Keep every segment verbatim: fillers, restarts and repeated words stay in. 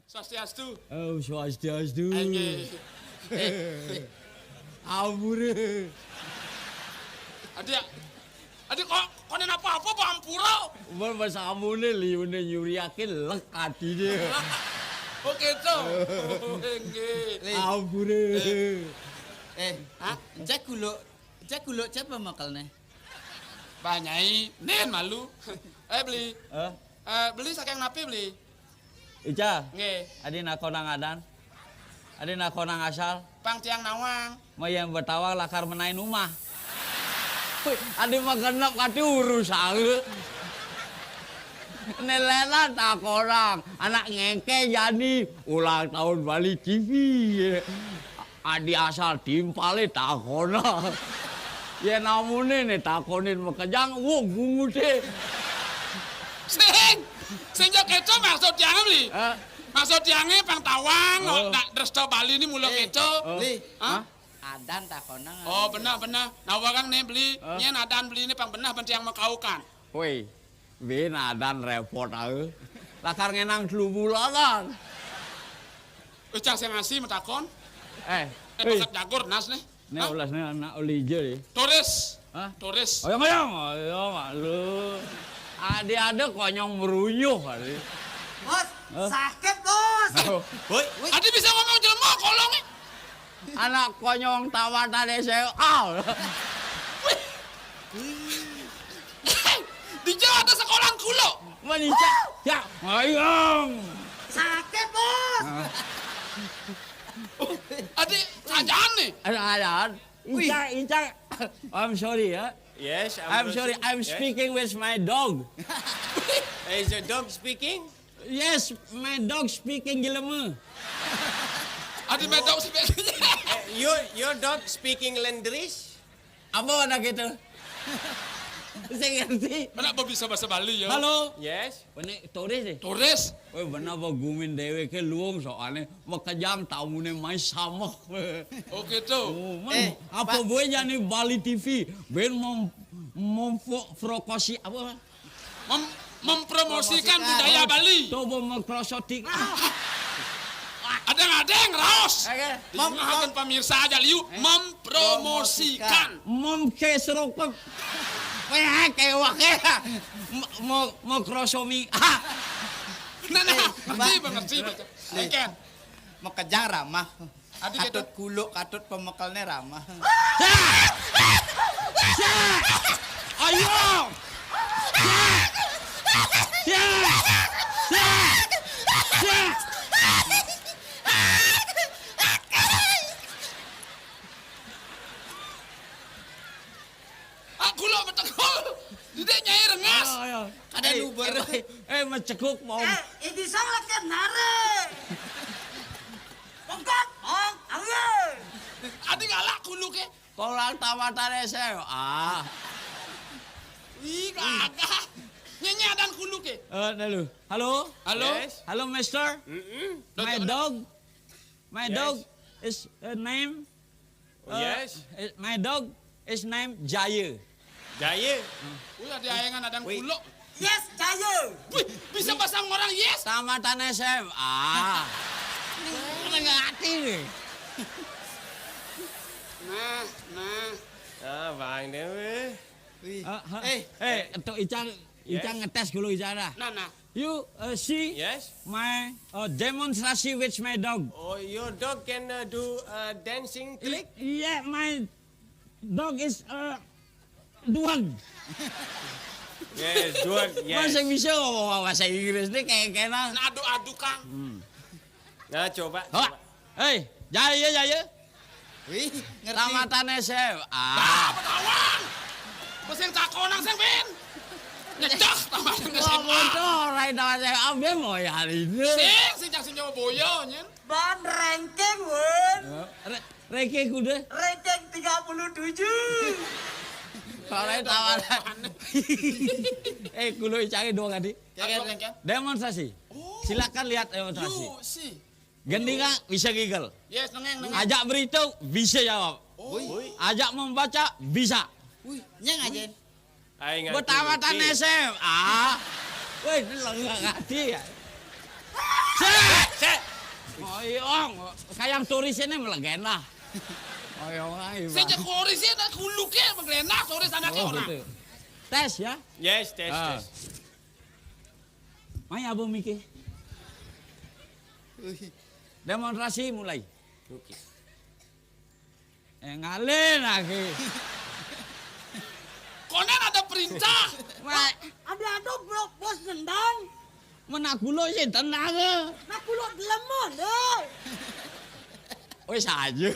Swastiastu. Oh, swastiastu. Inggih. Ampura. Adi, adi kok konen apa-apa, Pak Ampura? Mun wis amune liune nyuriake lek atine. Oh, gitu. Inggih. Li. Ampura. Eh, hah? Cek guluk, cek guluk, cek pemekelne. Bah Nyai, nen malu. Eh, beli. Hah? Eh, beli saking napi, beli? Ica. Nggih. Adi nakonang adan. Adi nakonang asal. Pang tiang nawang. Mayan betawang lakar menain umah. Wih, adi magenep kati urusan. Nelena takonang, anak ngengke jani ulang tahun Bali T V. Adi asal timpale takonang. Ya namune ne takonin makejang, wo gungute. Sing, sing jek keco maksud tiange, beli. Hah? Maksud tiange pang tawang, oh, nak dresta Bali ni mula keco. Oh. Li. Hah? Adan takonang. Oh, benah, benah. Nawarang ne beli, nyen adan beli ni pang benah ben tiang makaukan. Woi, ben adan repot ae. Lakar ngenang telu bulanan. Ucah sing asi matakon. Eh, eh, bakat jagur nas nih. Ne ulas ne anak olije nih. Turis. Hah? Turis. Oyong, oyong, oyong, lu. Adi ada konyong merunyuh kali. Bos, sakit, Bos. Woi. Adi bisa ngomong jelema kolong. Anak konyong tawatan S M A. Di Jawa ada sekolah kulo. Manica. Ya, ngayang. Sakit, Bos. Adi, sajaan nih. Ada, ada. Inca, Inca. I'm sorry ya. Yes, I'm sorry. I'm speaking with my dog. Is your dog speaking? Yes, my dog speaking jelema. Adi my dog speaking. Eh, your, your dog speaking Lendris? Apa anak itu? Saya ngerti. Mana apa bisa bahasa Bali ya? Halo. Yes. Ini turis deh. Turis. Weh, bener apa gumin dewe ke luung soalnya makejang tamune mai samek. Oh gitu. Oh, man, eh, apa Pak, gue jadi Bali T V? Ben mem mempromosi apa? Mem mempromosikan budaya Bali. Coba mengkrosotik. Ada ngadeng raos. Oke. Mem pemirsa aja liu mempromosikan. Memkesrokok. Weh, kewak ya. Mau mau krosomi. Nah, nah, ngerti, ngerti. Oke. Makejang ramah. Adi katut gitu. Kuluk, katut pemekelne ramah. Ayo. Aku lo betegol. Didek Nyai rengas. Ayo, ayo. Ada luber. Eh, eh, macekuk mau. Eh, ini salah kan nare. Bengkak, bang, awe. Adi galak kulu ke. Kolang tamatan S M A. Ih, kagak. Nyenye adan kulu ke. Eh, dulu. Halo? Halo? Yes. Halo, Mister? Mm-mm. My dog. My dog is, uh, name. Oh, uh, yes. Eh, my dog is name Jaya. Jaya. Wih, ada ayangan adan kulo. Yes, Jaya. Wih, bisa pasang orang yes. Tamatan S M A. Ini ngerti nih. Nah, nah. Ah, Bang Dewi. Wih. Eh, eh, eh, tuh Icang, yes. Icang ngetes dulu Icang dah. Nah, nah. You, uh, see, yes, my, uh, demonstrasi with my dog. Oh, your dog can, uh, do, uh, dancing trick? Yeah, my dog is, uh, duag. Yes, duag, yes. Masa bisa ngomong bahasa Inggris nih kayak kena. Nah, adu-adu, Kang. Hmm. Nah, coba, coba. Hei, Jaya, Jaya. Wih, ngerti. Tamatan S M A. Bah, apa tawang? Apa sing takonang sing, Ben? Nyecah tamatan S M A. Wah, bodoh, lain tamatan S M A, Ben mau ya hari ini. Sing, sing cak sing Jawa Boyo, nyen. Ban ranking, Wun. Re ranking kuda? Ranking tiga puluh tujuh. Kalau lain tamatan. Eh, kulo icangnya doang tadi. Demonstrasi. Oh. Silakan lihat demonstrasi. Yuk, sih. Gendinga bisa gigel. Yes, nengeng, nengeng. Ajak berita bisa jawab. Ui. Ajak membaca bisa. Wih, nyeng aja. Ai ngerti. Betamatan S M A. Wih, ini lagi nggak ngerti ya. Sik, sik. Oyong, kayang turis ini melegenda. Oyong ae, Sing Bang. Cek turis ini kuluke melegenda, turis anake Oh, ora. Gitu. Tes ya. Yes, tes, Ah. Tes. Mai apa mikir? Demonstrasi mulai. Oke. Eh, ngalih lagi. Konen ada perintah. Wah, ada-ada bro, bos nendang. Menak kulo sih tenang. Nak kulo dilemon, deh. Wis aja.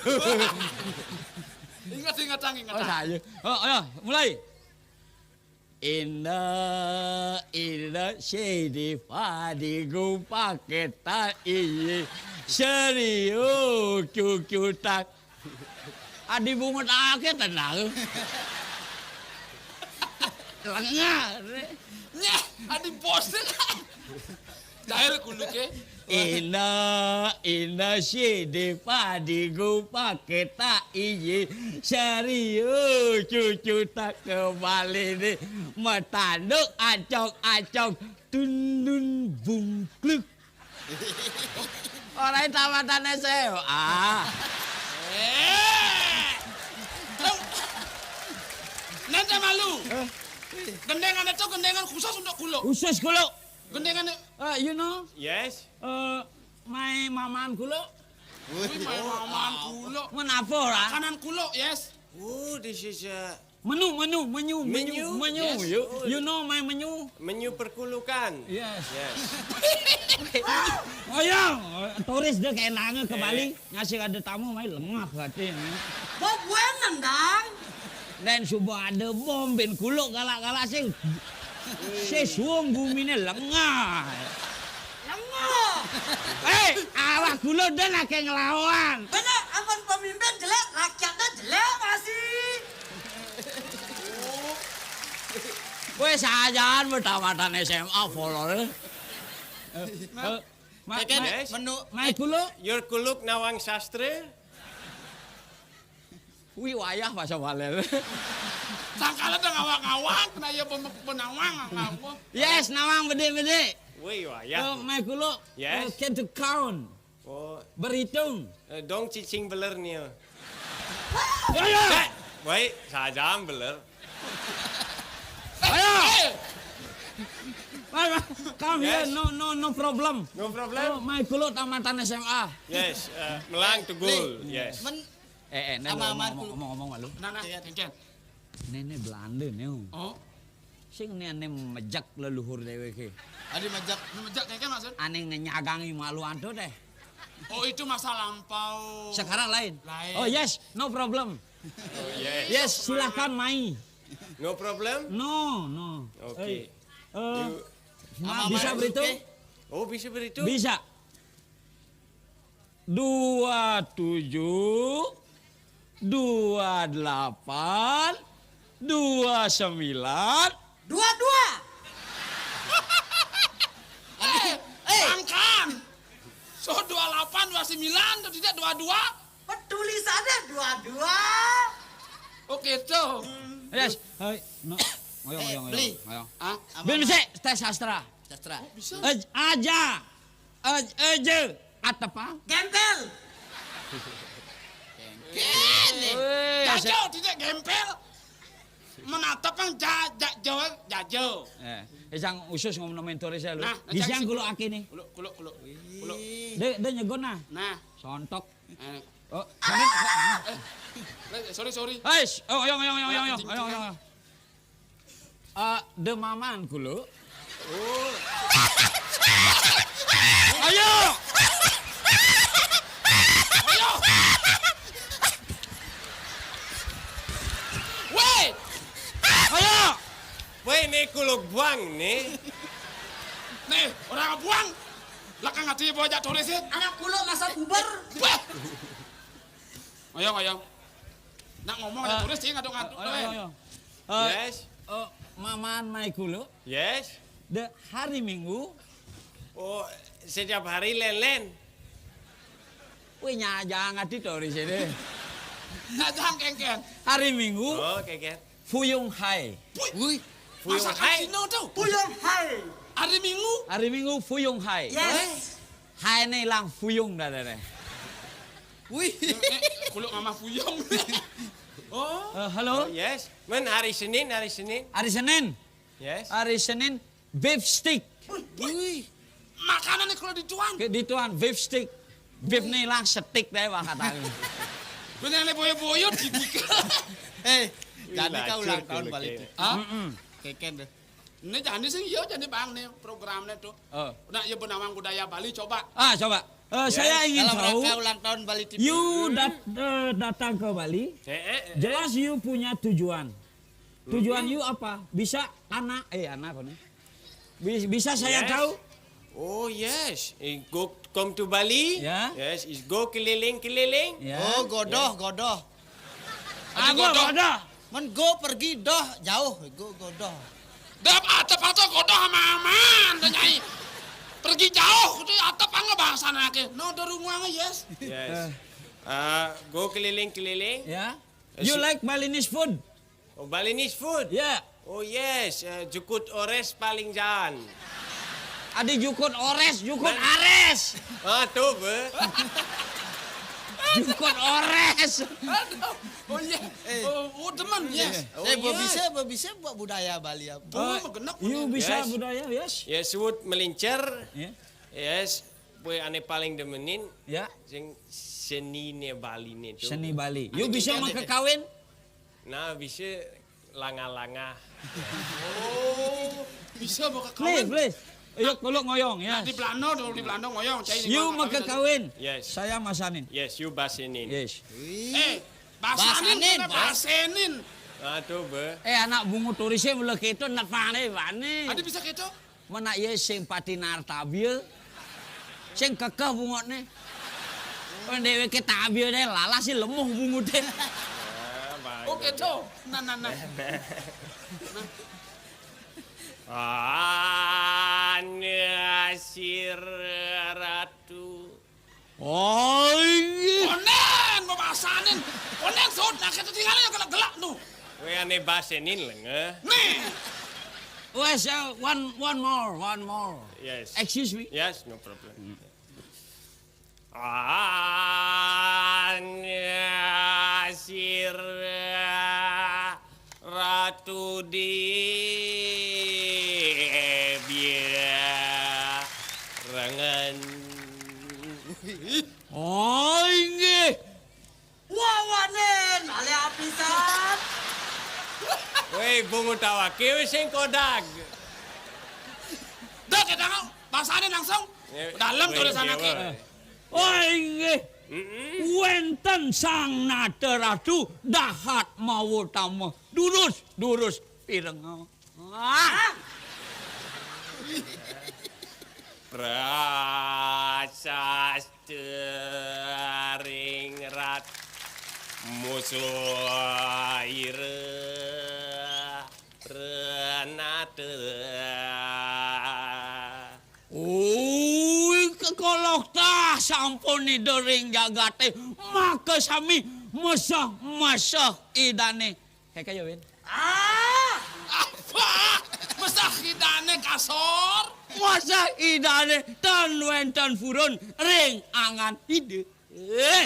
Ingat, ingat, Tang, ingat, Oh, Tang. Saya. Oh, ayo, mulai. Inna, inna, sidi, padi, gumpa, keta, iyi, serio, cucutan. Adi bungut ake tenang. Lengah. Nyeh, adi bos tenang. Dael kuluke. Ina, ina sidi padi gumpa keta iyi serio cucu tak kembali ni metanduk acong-acong tundun bungkluk. Orang tamatan S M A. Eh. Nanda malu. Gendengan itu gendengan khusus untuk kulo. Khusus kulo. Gendengan Uh, you know, Yes. uh, my maman kulo. Wih, main maman kulo. Menapa lah? Makanan kulo, yes. Oh, this is a Menu, menu, menu, menu, Menu? menu. Yes. You, Oh. you know my menu? Menu perkulukan. Yes. Yes. Oh ya, turis dia kayak nanya ke Eh. Bali, ngasih ada tamu main lengah katanya. Bob Wenendang. Dan suba ada bom ben kuluk galak-galak sing. Sing suung gumine lengah. Lengah. Eh, awak kuluk dan akeh ngelawan. Bener, amun pemimpin jelek, rakyatnya jelek masih. Kowe sajaan tamatan S M A folol. Eh, eh, ma-, Keken, ma-, Yes. menu mai kuluk. Your kuluk nawang sastra. Kuwi wayah bahasa Walel. Sangkala dah ngawang-ngawang, kena ya pem-, penawang, ngawang. Yes, nawang bedik-bedik. Wih, wayah. Eh, mai kuluk. Yes. Eh, can to count. Oh. Berhitung. Eh, dong cicing beler nih. Ayo. Eh, baik, sajam beler. Ayo. Ayo, come here, Yes. no, no, no problem. No problem. Oh, mai kuluk tamatan S M A. Yes, eh, melang tegul. Yes. Men- Eh, eh, Sama ngomong, aman ngomong, kuluk. ngomong, ngomong malu. Nah, nah, Iya. Keken. Nene Belanda nih. Oh. Sing nene mejak leluhur dhewe ki. Adi mejak, mejak keken maksud? Ane ngenyagangi malu antu deh. Oh, itu masa lampau. Sekarang lain. Lain. Oh, yes, no problem. Oh, yes. Yes, silakan mai. No problem? No, no. Oke. Eh, eh, You ma-, Ama bisa Manu, berhitung? Oke. Oh, bisa berhitung? Bisa. Dua tujuh, dua delapan, dua sembilan. Dua dua. Eh, eh. Angkan. So dua delapan, dua sembilan, atau tidak dua dua? Tulisannya dua dua. Oke, tuh. Yes, hai. No. Ayo, Eh, ayo, ayo, beli. Ayo. Ah? Ama Ben Manu. Bisa tes sastra. Sastra. Oh, bisa. Ej-, aja. Ej-, eje. Atepang. Gempel. Gempel. Eh, Jajo, tidak gempel. Menatap kan ja-, ja-, jajo, jajo. Eh, eh, sang usus ngomong nemen turis ya lu. Nah, Di siang cek kulo sini. Aki nih. Kulo, kulo, kulo. Kulo. De, de nyegon nah. Nah. Sontok. Eh. Oh, Eh, sorry, sorry. Guys, oh, ayo, ayo, ayo, ayo, ayo, ayo, ayo. Eh, de maman kulo. Oh. Ayo. Ayo. Weh. Ayo. Weh, ini kuluk buang nih. Nih, orang buang. Lakang ati bocah turis sih. Anak kulo masa puber. Bah. Ayo, ayo. Nak ngomong ada Eh, turis sih ngaduk-ngaduk ayo, ayo, ayo. Eh, Yes. eh, maman mai kulo. Yes. De hari Minggu. Oh, setiap hari len-len. Wih, nyajang ati turis ini. Nyajang kengkeng. Hari Minggu. Oh, kengkeng. Fuyung hai. Wih. Fuyung Masakan hai. Cina tuh. Fuyung hai. Hari Minggu. Hari Minggu fuyung hai. Yes. Kaéné ilang fuyung dah, dah, dah. Wih. Eh, kuluk mama fuyung. Oh. Eh, halo. Oh, yes. Men hari Senin, hari Senin. Hari Senin. Yes. Hari Senin, beef stick. Wih. Makanan nih kalau di tuan. Ke di tuan, beef stick. Beef nih ilang stick deh, Bang, katanya. Bener nih boyo-boyo di. Eh, jadi kau ulang tahun balik. Ah? Keken deh. Ini jadi sih, iya, jadi Bang nih programnya tuh. Oh. Nah, ya, benawang budaya Bali, coba. Ah, coba. Eh, saya ingin tahu, kalau mereka ulang tahun Bali T V. You dat-, eh, datang ke Bali, eh, eh, eh, jelas you punya tujuan. Tujuan you apa? Bisa anak, eh, anak apa nih? Bis-, bisa saya tahu? Oh, yes. Eh, go, come to Bali. Ya. Yes, is go keliling-keliling. Ya. Oh, godoh, godoh. Ah, godoh. Godoh. Men go pergi doh jauh, go, godoh. Dap atep atau godoh sama aman, tuh, Nyai. Pergi jauh, itu atep apa bahasa nake? No, the rumah, yes. Yes. Eh. Ah, go keliling-keliling. Ya. Eh, you like Balinese food? Oh, Balinese food? Ya. Oh, yes. Eh, jukut ores paling jan. Ada jukut ores, jukut ares. Ah, tuh, be. Jukut ores. Aduh. Oh, iya. Eh. Oh, oh, demen, yes. Oh, saya yes. Bisa, bisa buat budaya Bali apa? Oh, genep, you bisa budaya, yes. Ya, suut melincer. Ya. Yes. Bue ane paling demenin. Ya. Sing seni ne Bali ne tuh. Seni Bali. You bisa mekekawin? Nah, bisa langa-langa. Oh, bisa mau ke kawin. Please, please. Yuk, kuluk ngoyong, yes. Di Belanda, dulu di Belanda ngoyong, cai. You mau ke kawin? Yes. Saya masanin. Yes, you basinin. Yes. Eh, basanin, basanin, basanin. Aduh, be. Eh, anak bungut turisnya mulai keto, nak pane, pane. Ada bisa keto? Mana iya sing pati nar tabil? Sing kekeh bungutne. Wong dheweke tabil deh, lalas sih lemuh bungute. Oke, do. Nah, nah, nah. Ane sira ratu. Oh, iya. Konen, bebasanin. Konen, sud, nah, kita tinggalnya gelak-gelak, tuh. Weh, ane basenin, lenge. Nih. Wes, uh, one, one more, one more. Yes. Excuse me. Yes, no problem. Ane sira ratu di biarengan. Oh, inggih. Wawanen, ale apisan. Weh, bungut awake wis sing kodag. Dah, kita mau bahasane langsung. Ya, dalam weh, tulisan iya, lagi. Weh. Oh, inggih. Mm-mm. Wenten Sang Nata Ratu dahat mawa tama. Durus, durus, pireng. Ah. Prasasti ring rat musuh ira renata. Ui, kekoloh tah sampun ida ring jagate, maka sami meseh-meseh idane. Keke ya, Win? Ah! Apa? Mesah idane kasor? Mesah idane tan wenten purun ring angan ida. Eh.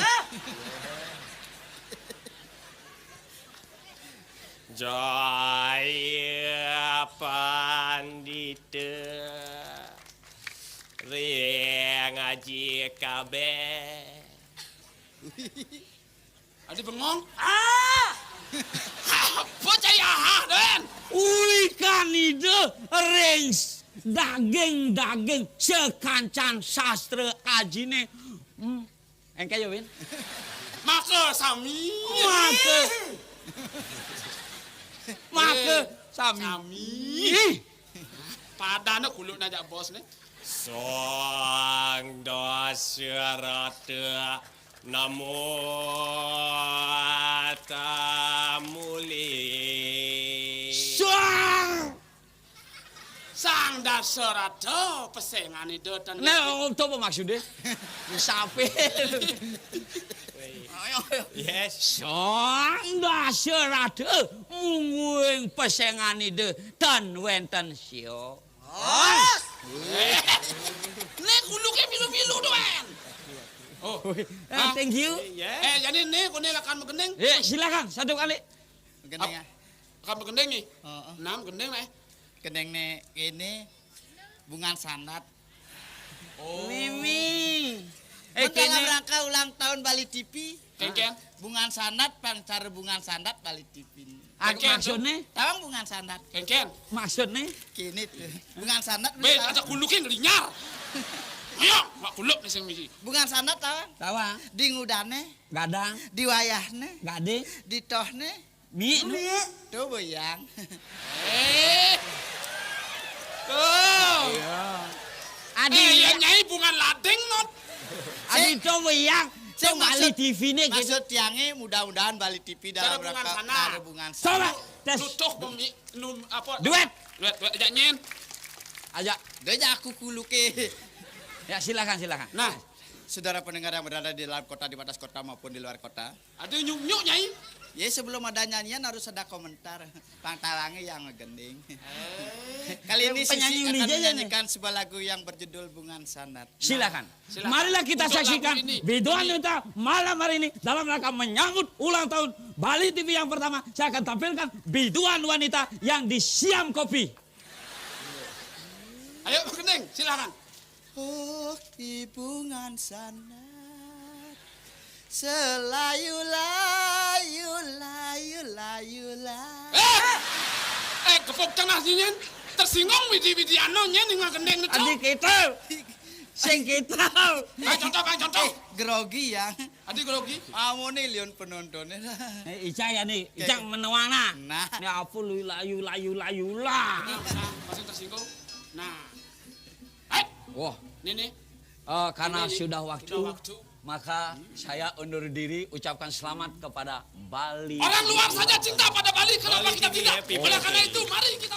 Jaya Pandita ring aji kabeh. Adi bengong? Ah! Apa cai aha, Den? Ulikan ida ring s-, daging-daging sekancan sastra ajine. Hmm. Engke ya, Win? Maka sami. Maka. Maka eh, sami. Sami. Padane kuluk najak bos ne. Sang Dasarata namo tamuli. Sang Sang Dasarata pesengane do ten. Nah, untuk apa maksudnya? Sapi. Ayo, ayo. Yes. Sang Dasarata mungguing pesengane do ten wenten sio. Oh. Nek uluke milu-milu do Oh. Ah, thank you. Iya. Eh, jadi nih, kau nih lakan magending. Eh, silakan, satu kali. Gending ya. Lakan magending nih. Heeh. Enam gending nih. Gending nih, ini bungan sandat. Oh. Mimi. Eh, dalam rangka ulang tahun Bali T V. Kengken. Bungan sandat, pang cara bungan sandat Bali T V. Ah, maksudnya? Tawang bungan sandat. Kengken. Maksudnya? Kini tuh. Bungan sandat. Be, ada kulukin linyar. Ayo, mak kuluk nih sing misi. Bungan sandat tawang. Tawang. Di ngudane. Gadang. Di wayahne. Gade. Di tohne. Mi. Tuh boyang. Eh. Tuh. Iya. Adi. Eh, ya Nyai bungan lading not. Adi tuh boyang. Tuh Bali T V nih gitu. Maksud tiangnya mudah-mudahan Bali T V dalam rangka bungan sandat. Coba tes. Tutuh bumi num apa? Duet. Duet, duet aja nyen. Aja. Dia aja aku kuluke. Ya, silakan, silakan. Nah, saudara pendengar yang berada di dalam kota, di batas kota maupun di luar kota. Ada nyuk-nyuk, Nyai. Ya, sebelum ada nyanyian harus ada komentar. Pang tawangnya yang gending. Eh. Kali ini Sisi akan menyanyikan sebuah lagu yang berjudul Bungan Sandat. Silakan. Silakan. Marilah kita saksikan biduan wanita malam hari ini dalam rangka menyambut ulang tahun Bali T V yang pertama. Saya akan tampilkan biduan wanita yang disiam kopi. Ayo, gending, silakan. Oh, di bungan sandat. Selayu layu layu layu lah. Eh! Eh, gepuk tengah nyenyen. Tersinggung widi-widi ano nyen ninggal gending itu. Adi kita. Sing kita. Bang contoh, bang contoh. Eh, grogi ya. Adi grogi. Amone lion penontonnya. Eh, Ica ya nih, Ica menewana. Nah. Ini apa lu layu layu layu lah. Nah, nah, masih tersinggung. Nah. Eh, wah. Ini nih. Eh, karena sudah waktu, maka saya undur diri, ucapkan selamat kepada Bali. Orang luar saja cinta pada Bali, kenapa kita tidak? Oleh karena itu, mari kita